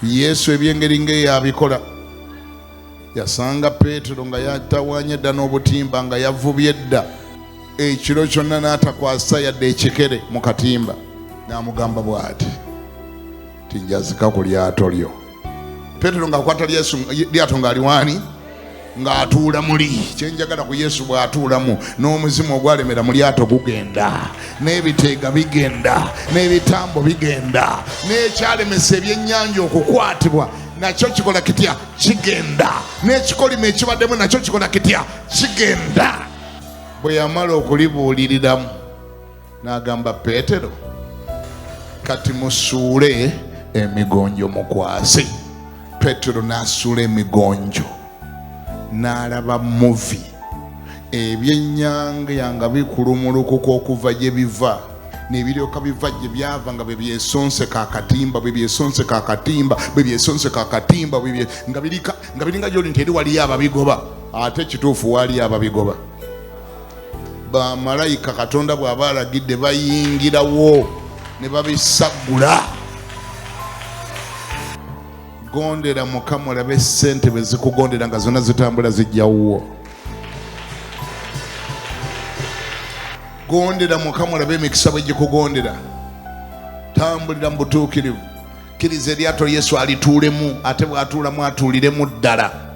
Yesu eby'engeri ng'eyo abikola. Yasanga Peetero nga yatawaanye dda n'obutimba, nga yavubye dda ekiro kyonna n'atakwasa yadde ekikere mu katimba, n'amugamba bw'ati ti njazika ku lyato lyo. Peetero ng'akwata lyato ng'ali waani? Ng'atuula muli. Kyenjagala ku Yesu bw'atuulamu, n'omuzimu ogwalemera mu lyato gugenda, n'ebiteega bigenda, n'ebitambo bigenda, n'ekyalemesa ebyennyanja okukwatibwa nakyo kikola kitya? Kigenda. N'ekikolimo ekibaddemu nakyo kikola kitya? Kigenda. Bwe yamala okulibuuliriramu n'agamba Peetero, kati musuule emigonjo mukwase. Peetero n'asuula emigonjo n'alaba muvi, ebyennyanja nga bikulumulukuka okuva gye biva ne biryoka biva gye byava, nga bwe byesonseka akatimba, bwe byesonseka akatimba, bwe byesonseka akatimba, nga biringa gyoli nti eri waliyo ababigoba, ate kituufu waaliyo ababigoba. Bamalayika Katonda bw'aba alagidde bayingirawo ne babisaggula. Gondera Mukama olabe ssente bwe zikugondera nga zonna zitambula zijja wuwo. Gondera Mukama olabe emikisa bwe gikugondera. Tambulira mu butuukirivu, kkiriza eryato Yesu alituulemu, ate bw'atuulamu atuuliremu ddala.